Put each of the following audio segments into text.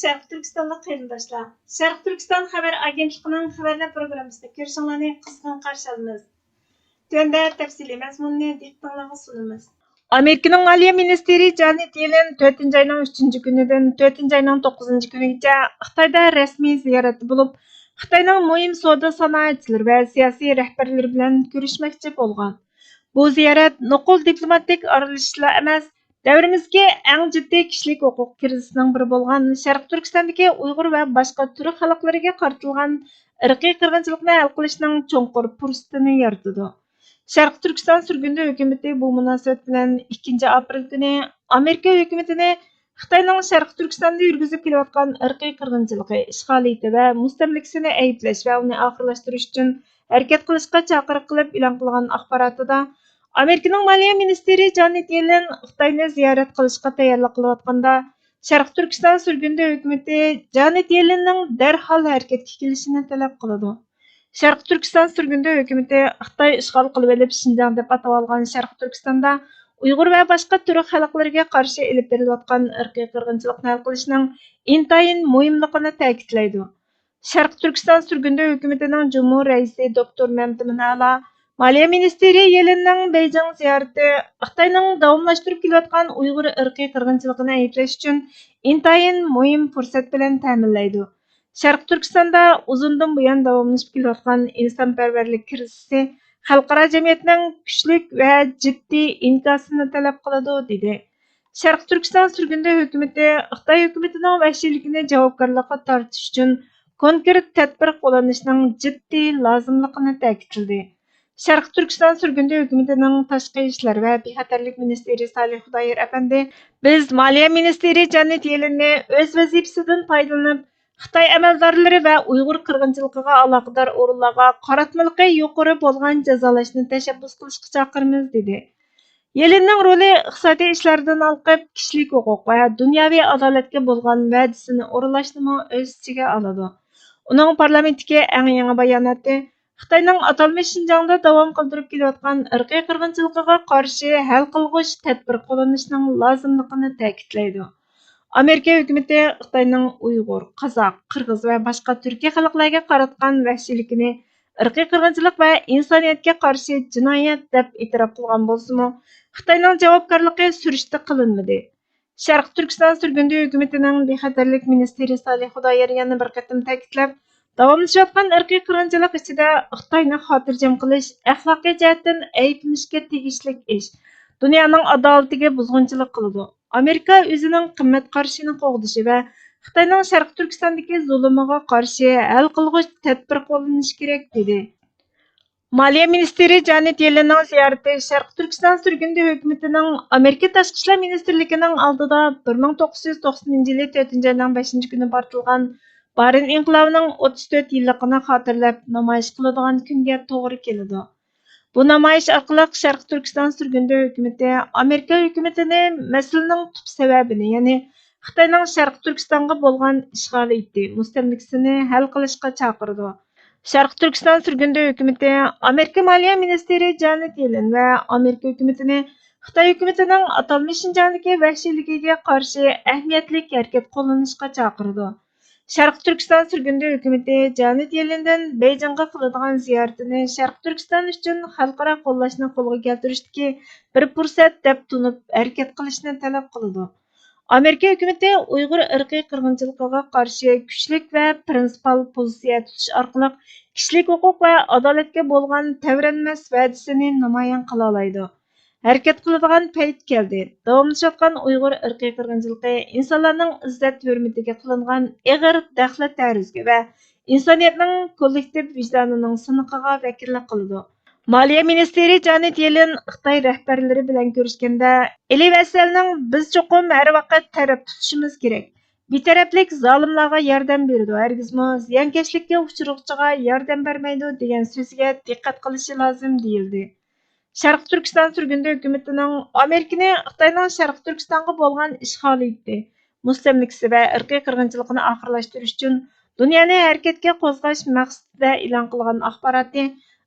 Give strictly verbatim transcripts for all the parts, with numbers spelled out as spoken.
شەرقىي تۈركىستانلىق قېرىنداشلار، شەرقىي تۈركىستان خەۋەر ئاگېنتلىقىنىڭ خەۋەرلەر پروگراممىسىنى كۆرۈشۈڭلارنى قىزغىن قارشى ئالىمىز. تۆۋەندە تەپسىلىي مەزمۇننى دىققىتىڭلارغا سۇنىمىز. ئامېرىكىنىڭ مالىيە مىنىستىرى جانېت يېلېن تۆتىنچى ئاينىڭ ئۈچىنچى كۈنىدىن تۆتىنچى ئاينىڭ توققۇزىنچى كۈنىگىچە خىتايدا رەسمىي زىيارەتتە بولۇپ، خىتاينىڭ مۇھىم سودا سانائەتچىلىرى ۋە سىياسىي رەھبەرلىرى بىلەن كۆرۈشمەكچى بولغان. بۇ زىيارەت نوقۇل دىپلوماتىك ئارىلىشىشلا ئەمەس، دەۋرىمىزدىكى ئەڭ جىددىي كىشىلىك ھوقۇق كىرىزىسىنىڭ بىرى بولغان شەرقىي تۈركىستاندىكى ئۇيغۇر ۋە باشقا تۈرك خەلقلىرىگە قارىتىلغان ئىرقىي قىرغىنچىلىقنى ھەل قىلىشنىڭ چوڭقۇر پۇرسىتىنى يارىتىدۇ. شەرقىي تۈركىستان سۈرگۈندە ھۆكۈمىتى بۇ مۇناسىۋەت بىلەن ئىككىنچى ئاپرېل كۈنى ئامېرىكا ھۆكۈمىتىنى خىتاينىڭ شەرقىي تۈركىستاندا يۈرگۈزۈپ كېلىۋاتقان ئىرقىي قىرغىنچىلىقى، ئىشغالىيىتى ۋە مۇستەملىكىسىنى ئەيىبلەش ۋە ئۇنى ئاخىرلاشتۇرۇش ئۈچۈن ھەرىكەت قىلىشقا چاقىرىق قىلىپ ئېلان قىلغان ئاخباراتىدا، ئامېرىكىنىڭ مالىيە مىنىستىرى جانېت يېلېن خىتاينى زىيارەت قىلىشقا تەييارلىق قىلىۋاتقاندا، شەرقىي تۈركىستان سۈرگۈندە ھۆكۈمىتى جانېت يېلېننىڭ دەرھال ھەرىكەتكە كېلىشىنى تەلەپ قىلىدۇ. شەرقىي تۈركىستان سۈرگۈندە ھۆكۈمىتى خىتاي ئىشغال قىلىۋېلىپ شىنجاڭ دەپ ئاتىۋالغان شەرقىي تۈركىستاندا ئۇيغۇر ۋە باشقا تۈرك خەلقلىرىگە قارشى ئېلىپ بېرىلىۋاتقان ئىرقىي قىرغىنچىلىقنى ھەل قىلىشنىڭ ئىنتايىن مۇھىملىقىنى تەكىتلەيدۇ. شەرقىي تۈركىستان سۈرگۈندە ھۆكۈمىتىنىڭ جۇمھۇر رەئىسى دوكتور مەمتىمىن ئەلا، مالىيە مىنىستىرى يېلېننىڭ بېيجىڭ زىيارىتى خىتاينىڭ داۋاملاشتۇرۇپ كېلىۋاتقان ئۇيغۇر ئىرقىي قىرغىنچىلىقىنى ئەيىبلەش ئۈچۈن ئىنتايىن مۇھىم پۇرسەت بىلەن تەمىنلەيدۇ. شەرقىي تۈركىستاندا ئۇزۇندىن بۇيان داۋاملىشىپ كېلىۋاتقان ئىنسانپەرۋەرلىك كىرىزىسى خەلقئارا جەمئىيەتنىڭ كۈچلۈك ۋە جىددىي ئىنكاسىنى تەلەپ قىلىدۇ، دېدى. شەرقىي تۈركىستان سۈرگۈندە ھۆكۈمىتى خىتاي ھۆكۈمىتىنىڭ ۋەھشىيلىكىنى جاۋابكارلىققا تارتىش ئۈچۈن كونكرېت تەدبىر قوللىنىشنىڭ جىددىي لازىملىقىنى تەكىتلىدى. شەرقىي تۈركىستان سۈرگۈندە ھۆكۈمىتىنىڭ تاشقى ئىشلار ۋە بىخەتەرلىك مىنىستىرى سالىھ خۇدايار ئەپەندى، بىز مالىيە مىنىستىرى جانېت يېلېننى ئۆز ۋەزىپىسىدىن پايدىلىنىپ، خىتاي ئەمەلدارلىرى ۋە ئۇيغۇر قىرغىنچىلىقىغا ئالاقىدار ئورۇنلارغا قاراتمىلىقى يۇقىرى بولغان جازالاشنى تەشەببۇس قىلىشقا چاقىرىمىز، دېدى. يېلېننىڭ رولى ئىقتىسادىي ئىشلاردىن ھالقىپ، كىشىلىك ھوقۇق ۋە دۇنياۋى ئادالەتكە بولغان ۋەدىسىنى ئورۇنلاشنىمۇ ئۆز ئىچىگە ئالىدۇ. ئۇنىڭ پارلامېنتتىكى ئەڭ يېڭى باياناتى خىتاينىڭ ئاتالمىش شىنجاڭدا داۋام قىلدۇرۇپ كېلىۋاتقان ئىرقىي قىرغىنچىلىقىغا قارشى ھەل قىلغۇچ تەدبىر قوللىنىشنىڭ لازىملىقىنى تەكىتلەيدۇ. ئامېرىكا ھۆكۈمىتى خىتاينىڭ ئۇيغۇر، قازاق، قىرغىز ۋە باشقا تۈركىي خەلقلەرگە قاراتقان ۋەھشىيلىكىنى ئىرقىي قىرغىنچىلىق ۋە ئىنسانىيەتكە قارشى جىنايەت دەپ ئېتىراپ قىلغان بولسىمۇ، خىتاينىڭ جاۋابكارلىقى سۈرۈشتە قىلىنمىدى. شەرقىي تۈركىستان سۈرگۈندە ھۆكۈمىتىنىڭ بىخەتەرلىك مىنىستىرى سالىھ خۇدايار يەنە بىر قېتىم تەكىتلەپ، داۋاملىشىۋاتقان ئىرقىي قىرغىنچىلىق ئىچىدە خىتاينى خاتىرجەم قىلىش ئەخلاقىي جەھەتتىن ئەيىبلىنىشكە تېگىشلىك ئىش، دۇنيانىڭ ئادالىتىگە بۇزغۇنچىلىق قىلىدۇ. ئامېرىكا ئۆزىنىڭ قىممەت قارىشىنى قوغدىشى ۋە خىتاينىڭ شەرقىي تۈركىستاندىكى زۇلۇمىغا قارشى ھەل قىلغۇچ تەدبىر قوللىنىشى كېرەك، دېدى. مالىيە مىنىستىرى جانېت يېلېننىڭ زىيارىتى شەرقىي تۈركىستان سۈرگۈندە ھۆكۈمىتىنىڭ ئامېرىكا تاشقى ئىشلار مىنىستىرلىكىنىڭ ئالدىدا بىر مىڭ توققۇز يۈز توقسىنىنچى يىلى تۆتىنچى ئاينىڭ بەشىنچى كۈنى بارتىلغان بارىن ئىنقىلابىنىڭ ئوتتۇز تۆت يىللىقىنى خاتىرىلەپ نامايىش قىلىدىغان كۈنگە توغرا كېلىدۇ. بۇ نامايىش ئارقىلىق شەرقىي تۈركىستان سۈرگۈندە ھۆكۈمىتى ئامېرىكا ھۆكۈمىتىنى مەسىلىنىڭ تۈپ سەۋەبىنى، يەنى خىتاينىڭ شەرقىي تۈركىستانغا بولغان ئىشغالىيىتى، مۇستەملىكىسىنى ھەل قىلىشقا چاقىرىدۇ. شەرقىي تۈركىستان سۈرگۈندە ھۆكۈمىتى ئامېرىكا مالىيە مىنىستىرى جانېت يېلېن ۋە ئامېرىكا ھۆكۈمىتىنى خىتاي ھۆكۈمىتىنىڭ ئاتالمىش شىنجاڭدىكى ۋەھشىيلىكىگە قارشى ئەھمىيەتلىك ھەرىكەت قوللىنىشقا چاقىرىدۇ. شەرقىي تۈركىستان سۈرگۈندە ھۆكۈمىتى جانېت يېلېندىن بېيجىڭغا قىلىدىغان زىيارىتىنى شەرقىي تۈركىستان ئۈچۈن خەلقئارا قوللاشنى قولغا كەلتۈرۈشتىكى بىر پۇرسەت دەپ تونۇپ، ھەرىكەت قىلىشنى تەلەپ قىلىدۇ. ئامېرىكا ھۆكۈمىتى ئۇيغۇر ئىرقىي قىرغىنچىلىقىغا قارشى كۈچلۈك ۋە پىرىنسىپال پوزىتسىيە تۇتۇش ئارقىلىق كىشىلىك ھوقۇق ۋە ئادالەتكە بولغان تەۋرەنمەس ۋەدىسىنى نامايان قىلالايدۇ. ھەرىكەت قىلىدىغان پەيت كەلدى. داۋاملىشىۋاتقان ئۇيغۇر ئىرقىي قىرغىنچىلىقى ئىنسانلارنىڭ ئىززەت-ھۆرمىتىگە قىلىنغان ئېغىر دەخلەت-تەرۇزگە ۋە ئىنسانىيەتنىڭ كوللېكتىپ ۋىجدانىنىڭ سىنىقىغا ۋەكىللىك قىلىدۇ. مالىيە مىنىستىرى جانېت يېلېن خىتاي رەھبەرلىرى بىلەن كۆرۈشكەندە، ئېلى ۋەسسەلنىڭ «بىز چوقۇم ھەر ۋاقىت تەرەپ تۇتۇشىمىز كېرەك. بىتەرەپلىك زالىملارغا ياردەم بېرىدۇ، ھەرگىزمۇ زىيانكەشلىككە ئۇچرىغۇچىغا ياردەم بەرمەيدۇ» دېگەن سۆزىگە دىققەت قىلىشى لازىم، دېيىلدى. شەرقىي تۈركىستان سۈرگۈندە ھۆكۈمىتىنىڭ ئامېرىكىنى خىتاينىڭ شەرقىي تۈركىستانغا بولغان ئىشغالىيىتى، مۇستەملىكىسى ۋە ئىرقىي قىرغىنچىلىقىنى ئاخىرلاشتۇرۇش ئۈچۈن دۇنيانى ھەرىكەتكە قوزغاش مەقسىتىدە ئېلان قىلغان ئاخباراتى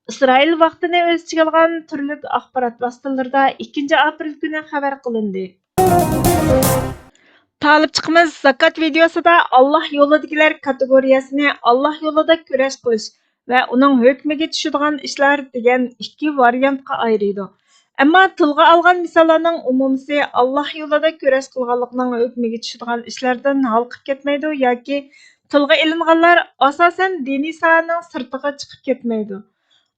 ئىسرائىل ۋاقتىنى ئۆز ئىچىگە ئالغان تۈرلۈك ئاخبارات ۋاسىتىلىرىدا ئىككىنچى ئاپرېل كۈنى خەۋەر قىلىندى. ئېلىپ چىقىمىز، زاكات ۋىدېئوسىدا ئاللاھ يولىدىكىلەر كاتېگورىيەسىنى ئاللاھ يولىدا كۈرەش قىلىش ۋە ئۇنىڭ ھۆكمىگە چۈشىدىغان ئىشلار دېگەن ئىككى ۋارىيانتقا ئايرىيدۇ. ئەمما تىلغا ئالغان مىساللارنىڭ ئومۇمىسى ئاللاھ يولىدا كۈرەش قىلغانلىقنىڭ ھۆكمىگە چۈشىدىغان ئىشلاردىن ھالقىپ كەتمەيدۇ ياكى تىلغا ئېلىنغانلار ئاساسەن دىنىي ساھەنىڭ سىرتىغا چىقىپ كەتمەيدۇ.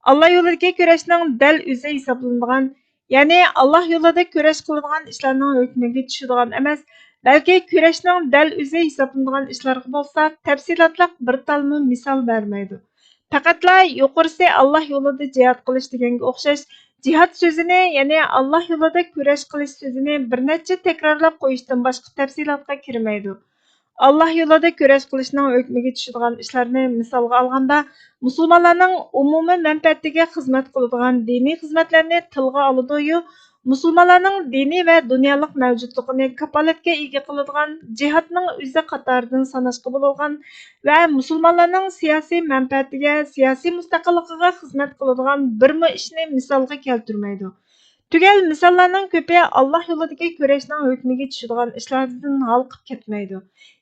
ئاللاھ يولىدىكى كۈرەشنىڭ دەل ئۆزى ھېسابلىنىدىغان، يەنى ئاللاھ يولىدا كۈرەش قىلىدىغان ئىشلارنىڭ ھۆكمىگە چۈشىدىغان ئەمەس، بەلكى كۈرەشنىڭ دەل ئۆزى ھېسابلىنىدىغان ئىشلارغا بولسا تەپسىلاتلىق بىر تالمۇ مىسال بەرمەيدۇ. پەقەتلا يۇقىرىسى ئاللاھ يولىدا جىھاد قىلىش دېگەنگە ئوخشاش، جىھاد سۆزىنى، يەنى ئاللاھ يولىدا كۈرەش قىلىش سۆزىنى بىر نەچچە تەكرارلاپ قويۇشتىن باشقا تەپسىلاتقا كىرمەيدۇ. ئاللاھ يولىدا كۈرەش قىلىشنىڭ ھۆكمىگە چۈشىدىغان ئىشلارنى مىسالغا ئالغاندا، مۇسۇلمانلارنىڭ ئومۇمىي مەنپەئەتىگە خىزمەت قىلىدىغان دىنىي خىزمەتلەرنى تىلغا ئالىدۇ-يۇ، مۇسۇلمانلارنىڭ دىنىي ۋە دۇنيالىق مەۋجۇتلۇقىنى كاپالەتكە ئىگە قىلىدىغان، جىھادنىڭ ئۆزى قاتارىدىن ساناشقا بولىدىغان ۋە مۇسۇلمانلارنىڭ سىياسىي مەنپەئەتىگە، سىياسىي مۇستەقىللىقىغا خىزمەت قىلىدىغان بىرمۇ ئىشنى مىسالغا كەلتۈرمەيدۇ. تۈگەل مىساللارنىڭ كۆپى ئاللاھ يولىدىكى كۈرەشنىڭ ھۆكمىگە چۈشىدىغان ئىشلاردىن ھالقىپ كەتمەيدۇ.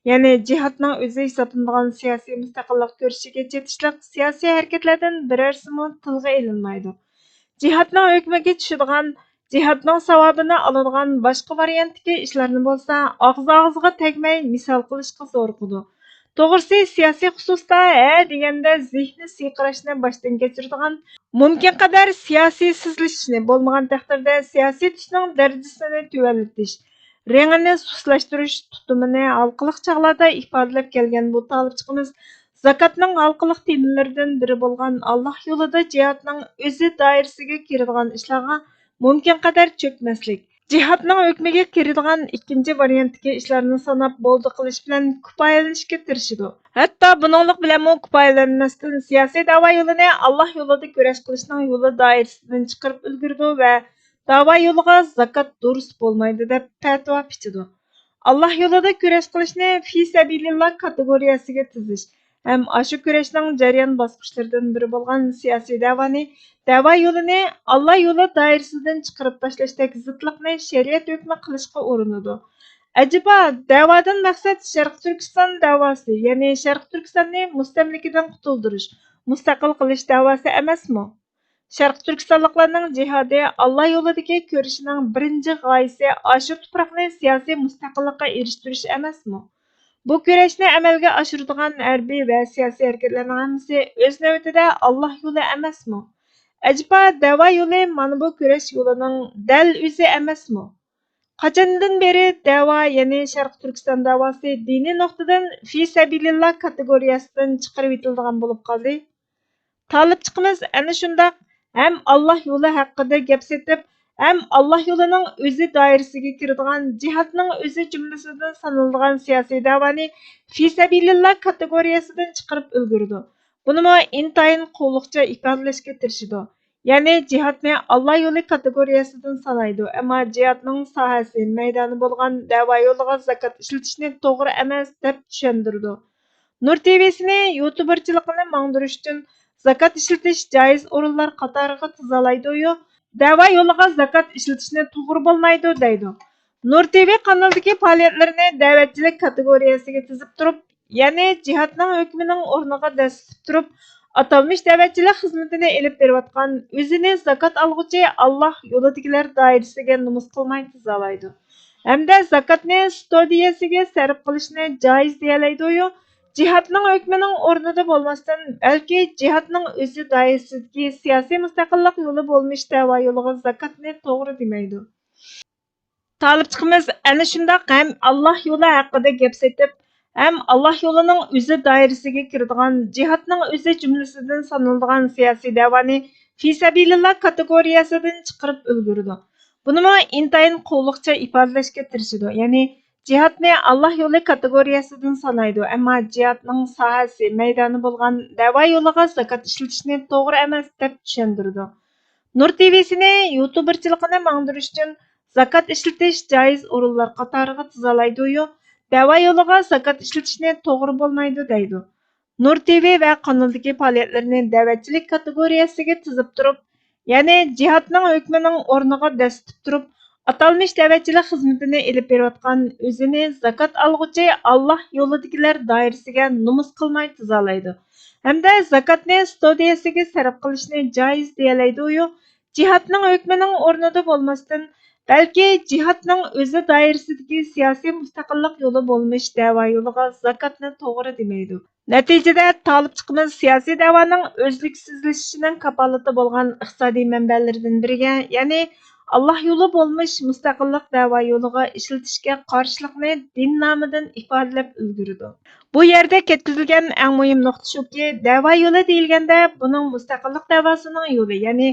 يەنى جىھادنىڭ ئۆزى ھېسابلىنىدىغان سىياسىي مۇستەقىللىق كۈرىشىگە چېتىشلىق سىياسىي ھەرىكەتلەردىن بىرەرسىمۇ تىلغا ئېلىنمايدۇ. جىھادنىڭ ھۆكمىگە چۈشىدىغان، جىھادنىڭ ساۋابىنى ئالىدىغان باشقا ۋارىيانتتىكى ئىشلارنى بولسا ئاغزى-ئاغزىغا تەگمەي مىسال قىلىشقا زورۇقىدۇ. توغرىسى، سىياسىي خۇسۇستا ھە دېگەندە زېھنى سىيقىراشنى باشتىن كەچۈرىدىغان، مۇمكىن قەدەر سىياسىي سىزىلىشنى، بولمىغان تەقدىردە سىياسىي تۈسنىڭ دەرىجىسىنى تۆۋەنلىتىش، رېڭىنى سۇسلاشتۇرۇش تۇتۇمىنى ھالقىلىق چاغلاردا ئىپادىلەپ كەلگەن بۇ تالىپچىقىمىز زاكاتنىڭ ھالقىلىق تېمىلىرىدىن بىرى بولغان ئاللاھ يولىدا جىھادنىڭ ئۆزى دائىرىسىگە كىرىدىغان ئىشلارغا مۇمكىن قەدەر چۆكمەسلىك، جىھادنىڭ ھۆكمىگە كىرىدىغان ئىككىنچى ۋارىيانتتىكى ئىشلارنى ساناپ بولدى قىلىش بىلەن كۇپايىلىنىشكە تىرىشىدۇ. ھەتتا بۇنىڭلىق بىلەنمۇ كۇپايىلەنمەستىن سىياسىي دەۋا يولىنى ئاللاھ يولىدا كۈرەش قىلىشنىڭ يولى دائىرىسىدىن چىقىرىپ ئۈلگۈرىدۇ ۋە دەۋا يولىغا زاكات دۇرۇس بولمايدۇ دەپ پەتىۋا پىچىدۇ. ئاللاھ يولىدا كۈرەش قىلىشنى في سبيل الله كاتېگورىيەسىگە تىزىش، ھەم ئاشۇ كۈرەشنىڭ جەريان باسقۇچلىرىدىن بىرى بولغان سىياسىي دەۋانى، دەۋا يولىنى ئاللا يولى دائىرىسىدىن چىقىرىپ تاشلاشتەك زىتلىقنى شەرىئەت ھۆكمى قىلىشقا ئۇرۇنىدۇ. ئەجەبا، دەۋادىن مەقسەت شەرقىي تۈركىستان دەۋاسى، يەنى شەرقىي تۈركىستاننى مۇستەملىكىدىن قۇتۇلدۇرۇش، مۇستەقىل قىلىش دەۋاسى ئەمەسمۇ؟ شەرقىي تۈركىستانلىقلارنىڭ جىھادى، ئاللا يولىدىكى كۈرىشىنىڭ بىرىنچى غايىسى ئاشۇ تۇپراقنى سىياسىي مۇستەقىللىققا ئېرىشتۈرۈش ئەمەسمۇ؟ بۇ كۈرەشنى ئەمەلگە ئاشۇرىدىغان ھەربىي ۋە سىياسىي ھەرىكەتلەرنىڭ ھەممىسى ئۆز نۆۋىتىدە ئاللا يولى ئەمەسمۇ؟ ئەجەبا، دەۋا يولى مانا بۇ كۈرەش يولىنىڭ دەل ئۆزى ئەمەسمۇ؟ قاچاندىن بېرى دەۋا، يەنى شەرقىي تۈركىستان دەۋاسى دىنىي نۇقتىدىن في سبيل الله كاتېگورىيەسىدىن چىقىرىۋېتىلىدىغان بولۇپ قالدى؟ تالىپچىقىمىز ئەنە شۇنداق ھەم ئاللا يولى ھەققىدە گەپ سېتىپ، ھەم ئاللا يولىنىڭ ئۆزى دائىرىسىگە كىرىدىغان، جىھادنىڭ ئۆزى جۈملىسىدىن سانىلىدىغان سىياسىي دەۋانى في سبيل الله كاتېگورىيەسىدىن چىقىرىپ ئۈلگۈرىدۇ. بۇنىمۇ ئىنتايىن قۇۋلۇقچە ئىپادىلەشكە تىرىشىدۇ. يەنى جىھادنى ئاللا يولى كاتېگورىيەسىدىن سانايدۇ، ئەمما جىھادنىڭ ساھەسى، مەيدانى بولغان دەۋا يولىغا زاكات ئىشلىتىشنى توغرا ئەمەس دەپ چۈشەندۈرىدۇ. نۇر تىۋىسىنى يۇتۇبېرچىلىقىنى ماڭدۇرۇش ئۈچۈن زاكات ئىشلىتىش جايىز ئورۇنلار قاتارىغا تىزالايدۇ-يۇ، دەۋا يولىغا زاكات ئىشلىتىشنى توغرا بولمايدۇ دەيدۇ. نۇر تىۋى قانىلىدىكى پائالىيەتلىرىنى دەۋەتچىلىك كاتېگورىيەسىگە تىزىپ تۇرۇپ، يەنى جىھادنىڭ ھۆكمىنىڭ ئورنىغا دەسسىتىپ تۇرۇپ، ئاتالمىش دەۋەتچىلىك خىزمىتىنى ئېلىپ بېرىۋاتقان ئۆزىنى زاكات ئالغۇچى ئاللا يولىدىكىلەر دائىرىسىگە نومۇس قىلماي تىزالايدۇ ھەمدە زاكاتنى ستۇدىيەسىگە سەرپ قىلىشنى جايىز دېيەلەيدۇ-يۇ، جىھادنىڭ ھۆكمىنىڭ ئورنىدا بولماستىن، بەلكى جىھادنىڭ ئۆزى دائىرىسىدىكى سىياسىي مۇستەقىللىق يولى بولمىش دەۋا يولىغا زاكاتنى توغرا دېمەيدۇ. تالىپچىقىمىز ئەنە شۇنداق ھەم ئاللا يولى ھەققىدە گەپ سېتىپ، ھەم ئاللا يولىنىڭ ئۆزى دائىرىسىگە كىرىدىغان، جىھادنىڭ ئۆزى جۈملىسىدىن سانىلىدىغان سىياسىي دەۋانى في سبيل الله كاتېگورىيەسىدىن چىقىرىپ ئۈلگۈرىدۇ. بۇنىمۇ ئىنتايىن قۇۋلۇقچە ئىپادىلەشكە تىرىشىدۇ، يەنى جىھادنى ئاللا يولى كاتېگورىيەسىدىن سانايدۇ، ئەمما جىھادنىڭ ساھەسى، مەيدانى بولغان دەۋا يولىغا زاكات ئىشلىتىشنى توغرا ئەمەس دەپ چۈشەندۈرىدۇ. نۇر تىۋىسىنى يۇتۇبېرچىلىقىنى ماڭدۇرۇش ئۈچۈن زاكات ئىشلىتىش جايىز ئورۇنلار قاتارىغا تىزالايدۇ-يۇ، دەۋا يولىغا زاكات ئىشلىتىشنى توغرا بولمايدۇ دەيدۇ. نۇر تىۋى ۋە قانىلىدىكى پائالىيەتلىرىنى دەۋەتچىلىك كاتېگورىيەسىگە تىزىپ تۇرۇپ، يەنى جىھادنىڭ ھۆكمىنىڭ ئورنىغا دەسسىتىپ تۇرۇپ، ئاتالمىش دەۋەتچىلىك خىزمىتىنى ئېلىپ بېرىۋاتقان ئۆزىنى زاكات ئالغۇچى ئاللاھ يولىدىكىلەر دائىرىسىگە نومۇس قىلماي تۇزالايدۇ ھەمدە زاكاتنى ستۇدىيەسىگە سەرپ قىلىشنى جايىز دېيەلەيدۇ-يۇ، جىھادنىڭ ھۆكمىنىڭ ئورنىدا بولماستىن، بەلكى جىھادنىڭ ئۆزى دائىرىسىدىكى سىياسىي مۇستەقىللىق يولى بولمىش دەۋا يولىغا زاكاتنى توغرا دېمەيدۇ. نەتىجىدە، تالىپ چىقىمىز سىياسىي دەۋانىڭ ئۆزلۈكسىزلىشىشىنىڭ كاپالىتى بولغان ئىقتىسادىي مەنبەلىرىدىن بىرىگە، يەنى ئاللاھ يولى بولمىش مۇستەقىللىق دەۋا يولىغا ئىشلىتىشكە قارشىلىقنى دىن نامىدىن ئىپادىلەپ ئۈلگۈرىدۇ. بۇ يەردە كەتكۈزۈلگەن ئەڭ مۇھىم نۇقتا شۇكى، دەۋا يولى دېيىلگەندە، بۇنىڭ مۇستەقىللىق دەۋاسىنىڭ يولى، يەنى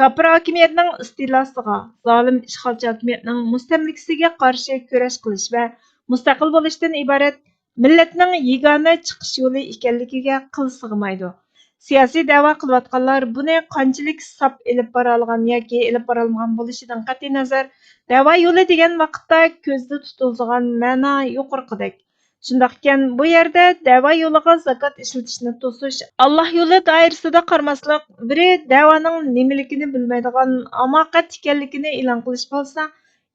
كاپىر ھاكىمىيەتنىڭ ئىستىلاسىغا، زالىم ئىشغالچى ھاكىمىيەتنىڭ مۇستەملىكىسىگە قارشى كۈرەش قىلىش ۋە مۇستەقىل بولۇشتىن ئىبارەت مىللەتنىڭ يېگانە چىقىش يولى ئىكەنلىكىگە قىل سىغمايدۇ. سىياسىي دەۋا قىلىۋاتقانلار بۇنى قانچىلىك ساپ ئېلىپ بارالىغان ياكى ئېلىپ بارالمىغان بولۇشىدىن قەتئىينەزەر، دەۋا يولى دېگەن ۋاقىتتا كۆزدە تۇتۇلىدىغان مەنا يۇقىرىقىدەك. شۇنداقكەن، بۇ يەردە دەۋا يولىغا زاكات ئىشلىتىشنى توسۇش، ئاللاھ يولى دائىرىسىدا قارىماسلىق، بىرى دەۋانىڭ نېمىلىكىنى بىلمەيدىغان ھاماقەت ئىكەنلىكىنى ئېلان قىلىش بولسا،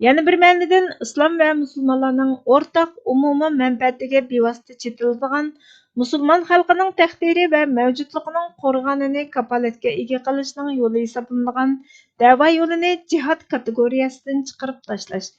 يەنە بىر مەنىدىن ئىسلام ۋە مۇسۇلمانلارنىڭ ئورتاق ئومۇمىي مەنپەئەتىگە بىۋاسىتە چېتىلىدىغان، مۇسۇلمان خەلقىنىڭ تەقدىرى ۋە مەۋجۇتلۇقىنىڭ قورغانىنى كاپالەتكە ئىگە قىلىشنىڭ يولى ھېسابلىنىدىغان دەۋا يولىنى جىھاد كاتېگورىيەسىدىن چىقىرىپ تاشلاش.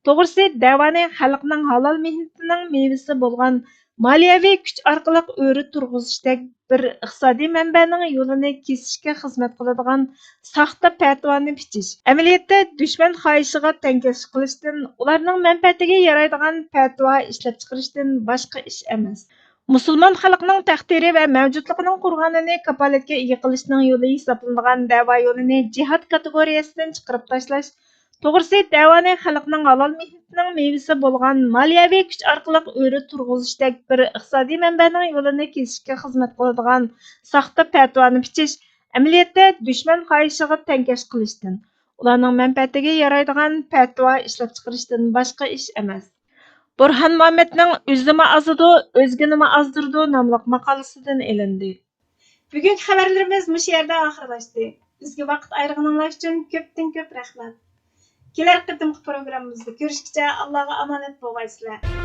توغرىسى، دەۋانى خەلقنىڭ ھالال مېھنىتىنىڭ مېۋىسى بولغان مالىيەۋى كۈچ ئارقىلىق ئۆرە تۇرغۇزۇشتەك بىر ئىقتىسادىي مەنبەنىڭ يولىنى كېسىشكە خىزمەت قىلىدىغان ساختا پەتىۋانى پىچىش، ئەمەلىيەتتە دۈشمەن خاھىشىغا تەڭكەشلىك قىلىشتىن، ئۇلارنىڭ مەنپەئەتىگە يارايدىغان پەتىۋا ئىشلەپچىقىرىشتىن باشقا ئىش ئەمەس. مۇسۇلمان خەلقنىڭ تەقدىرى ۋە مەۋجۇتلۇقىنىڭ قورغانىنى كاپالەتكە ئىگە قىلىشنىڭ يولى ھېسابلىنىدىغان دەۋا يولىنى جىھاد كاتېگورىيەسىدىن چىقىرىپ تاشلاش، توغرىسى، دەۋانى خەلقنىڭ ھالال مېھنىتىنىڭ مېۋىسى بولغان مالىيەۋى كۈچ ئارقىلىق ئۆرە تۇرغۇزۇشتەك بىر ئىقتىسادىي مەنبەنىڭ يولىنى كېسىشكە خىزمەت قىلىدىغان ساختا پەتىۋانى پىچىش، ئەمەلىيەتتە دۈشمەن خاھىشىغا تەڭكەش قىلىشتىن، ئۇلارنىڭ مەنپەئەتىگە يارايدىغان پەتىۋا ئىشلەپچىقىرىشتىن باشقا ئىش ئەمەس. بۇرھان مۇھەممەدنىڭ ئۆزىمۇ ئازىدۇ، ئۆزگىنىمۇ ئازدۇرىدۇ ناملىق ماقالىسىدىن ئېلىندى. بۈگۈنكى خەۋەرلىرىمىز مۇشۇ يەردە ئاخىرلاشتى. بىزگە ۋاقىت ئايرىغىنىڭلار ئۈچۈن كۆپتىن كۆپ رەھمەت. كېلەر قېتىمقى پروگراممىمىزدا كۆرۈشكىچە ئاللاغا ئامانەت بولغايسىلەر.